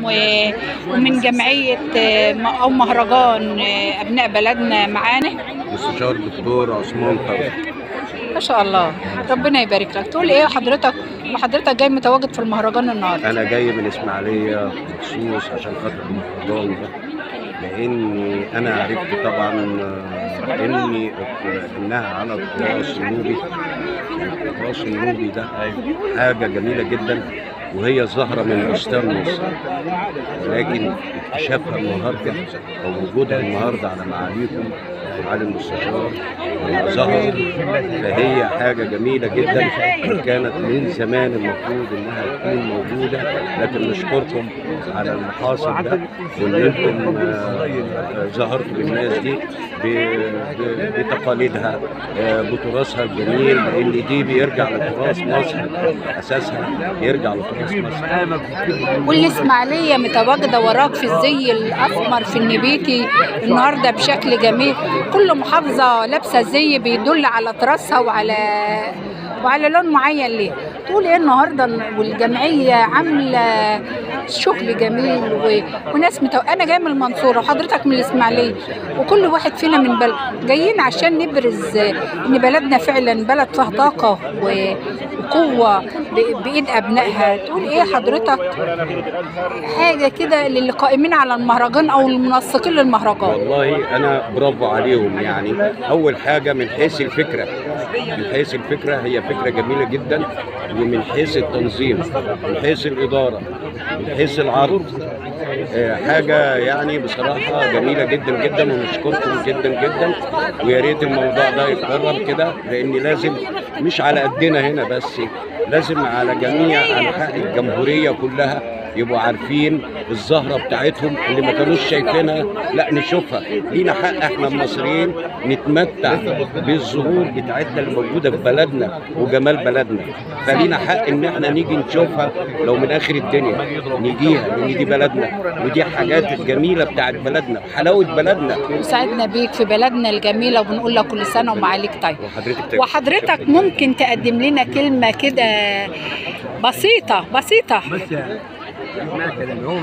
ومن جمعية أو مهرجان أبناء بلدنا معانا مستشار الدكتور عثمان فوزي. ما شاء الله، ربنا يبارك لك. تقول ايه حضرتك وحضرتك جاي متواجد في المهرجان النهارده؟ انا جاي من اسماعيليه مخصوص عشان خاطر المهرجان ده، لاني انا عرفت طبعا انها على التراث النوبي. التراث النوبي ده حاجة جميلة جدا، وهي زهره من بستان مصر، ولكن اكتشافها النهارده او وجودها النهارده على معاليكم معالي المستشار ظهر، فهي حاجة جميلة جدا، كانت من زمان المفروض انها تكون موجودة، لكن نشكركم على اللي حاصل ده، وان انتم ظهرتوا للناس دي بتقاليدها، بتراثها الجميل، لان دي بيرجع لتراث مصر، اساسها يرجع لتراث مصر. والإسماعيلية متواجدة وراك في الزي الأسمر في النبيتي النهاردة بشكل جميل. كل محافظة لابسة زي بيدل على تراثها وعلى لون معين ليه. تقول ايه النهارده والجمعية عاملة شغل جميل وناس انا جاية من المنصورة وحضرتك من الإسماعيلية، وكل واحد فينا من بلد، جايين عشان نبرز ان بلدنا فعلا بلد فيها طاقة وقوة بإيد أبنائها. تقول ايه حضرتك حاجة كده للي قائمين على المهرجان أو المنسقين للمهرجان؟ والله انا برافو عليهم. يعني اول حاجة من حيث الفكرة، من حيث الفكرة هي فكرة جميلة جدا، ومن حيث التنظيم، من حيث الادارة، من حيث العرض، حاجة يعني بصراحة جميلة جدا جدا، ونشكركم جدا جدا، ويا ريت الموضوع ده يتكرر كده، لان لازم مش على قدنا هنا بس، لازم على جميع انحاء الجمهورية كلها يبقوا عارفين الزهرة بتاعتهم اللي ما كانوش شايفينها، لا نشوفها. لينا حق احنا المصريين نتمتع بالزهور بتاعتنا اللي موجودة في بلدنا وجمال بلدنا، فلينا حق ان احنا نيجي نشوفها لو من اخر الدنيا نيجيها، لان دي بلدنا ودي حاجات الجميلة بتاعت بلدنا، حلاوة بلدنا. وسعدنا بيك في بلدنا الجميلة، وبنقول لك كل سنة ومعاليك طيب. وحضرتك وحضرتك ممكن تقدم لنا كلمة كده بسيطة بسيطة؟ بس اسمع كلامي. هو